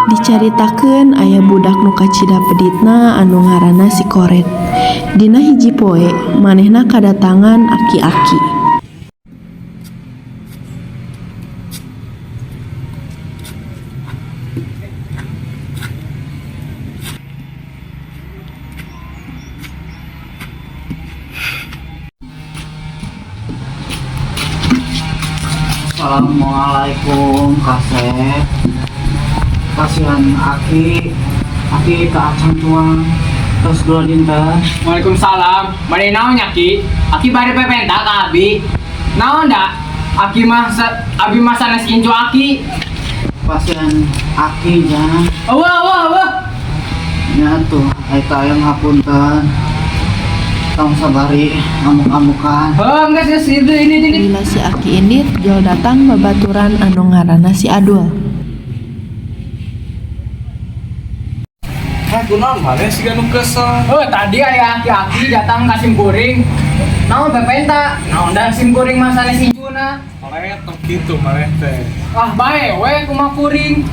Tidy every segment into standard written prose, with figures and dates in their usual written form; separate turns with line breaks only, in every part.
Dicaritakeun aya budak nu kacida peditna anu ngaranna si Koret. Dina hiji poe manehna kadatangan aki-aki.
Assalamualaikum, kasep. Kasihan aki, aki ke acan tuang terus dua dinten.
Waalaikumsalam. Bade naon nya, Ki? Aki bade pepenta ka abi. Naon da? Aki mah abi mah sanes incu aki.
Kasihan aki nya.
Eueuh, eueuh, eueuh.
Nya tuh eta aya ngapunten, tong sabari ngamuk-amukan.
Heuh, geus geus itu ini.
Lila si aki indit jol datang babaturan anu ngaranna si Adul.
Eh, kunaon maneh siga nu kesel?
Oh, tadi aya aki-aki datang ka sim kuring. Naon pepenta? Naon da sim kuring mah sanes incuna?
Koret tong kitu maneh teh.
Ah, bae we kumaha kuring.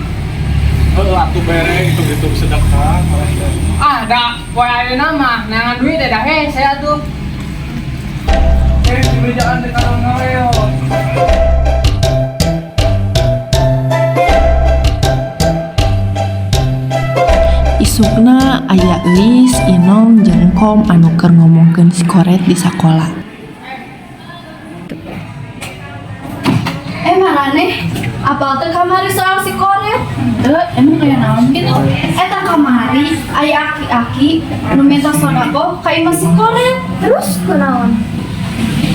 Heuh atuh bere hitung-hitung sedekah maneh teh.
Ah, da poe ayeuna mah neangan duit teh da hese atuh.
Eh, dibejaan teh kalau ngaweo.
Isukna aya Euis, Inong jeung Engkom anu keur ngomongkeun si Koret di sakola.
Eh, maraneh, apal teu kamari soal si Koret?
Teu, emang kayak naon gitu?
Eta kamari aya aki-aki nu minta sodako ka imah si Koret.
Terus kunaon?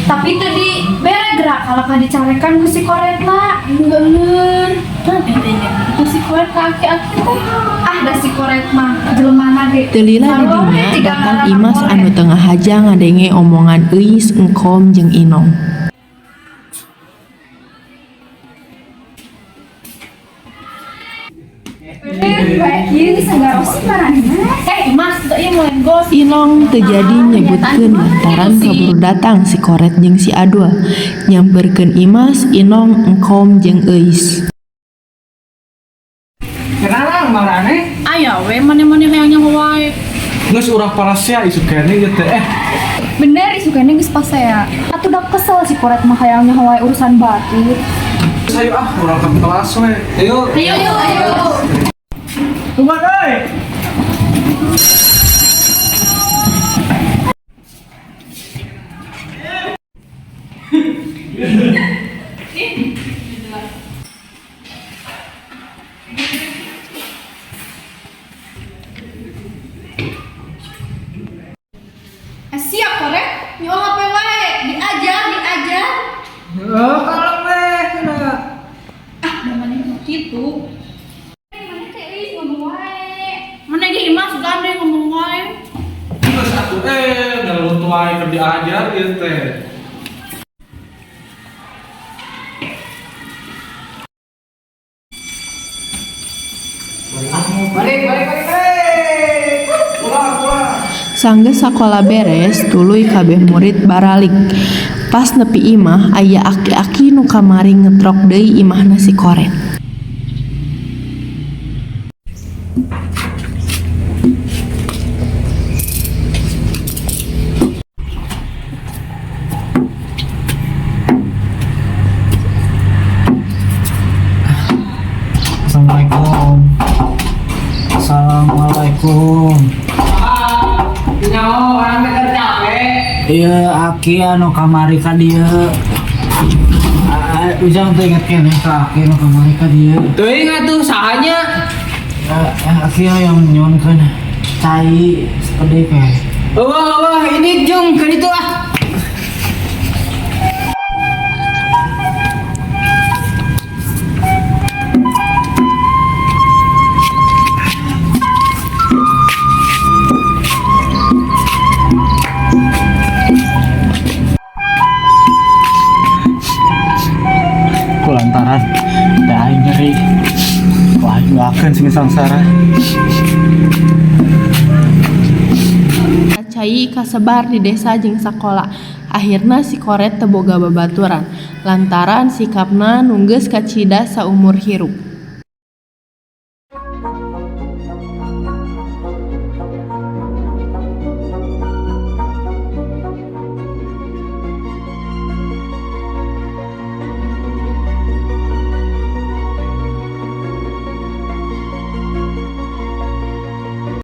Tapi teu dibere gerak kalau ka dicarekan ku si Koret lah.
Bener. Nah, tetehnya itu si Koret ka aki-aki teh.
Ah, da si Koret mah jelemana ge.
Teu lila di
Sarua we
dinya
tiga
datang
ngaranna
Imas
Koret.
Anu teu ngahaja ngadenge omongan Euis, Engkom jeung Inong.
Ieu sagarosi maranehna.
Eh, Imas, teu ieu mulai gos.
Inong teu jadi nyebutkeun lantaran kaburu datang si Koret jeung si Adul nyamperkeun Imas, Inong, Engkom jeung Euis.
Kenalan maraneh?
Aya we maneh-maneh hayang nyaho wae.
Geus urang parasea isuk keneh ieu teh. Eh,
Bener, isukane geus pasea. Atuh da kesel si Koret mah hayang nyaho wae urusan batur.
Geus hayu ah urang ke kelas we. Ayo.
Ayo, ayo, ayo.
Kumaha euy?
Eh, siap Koret, nyual HP wae, diajar, diajar.
Heuh, kalem we cenah.
Ah, da maneh mah kitu. Maneh teh euy ngomong wae.
Maneh ge Imas gandeng ngomong wae.
Geus atuh eh ngelut wae keur diajar ieu teh.
Balik, balik, balik, balik.
Pulang, pulang.
Sanggeus sakola beres, tuluy kabeh murid baralik. Pas nepi imah aya aki-aki nu kamari ngetrok deui imahna si Koret.
Assalamualaikum. Assalamualaikum.
Ah, nyaho urang teh keur capek.
Iya, aki anu kamari ka dieu. Ah, Ujang teh inget keneh ka aki anu kamari ka dieu.
Teuing atuh sahanya.
Eh, aki yang nyuhunkeun cai sakedik we.
Eueuh, eueuh, ini jung ke ditu ah.
Kulantaran teh aing nyeri. Wah, aing doakeun sing sangsara.
Cai kasebar di desa jeung sakola. Akhirna si Koret teu boga babaturan lantaran sikapna nu geus kacida saumur hirup.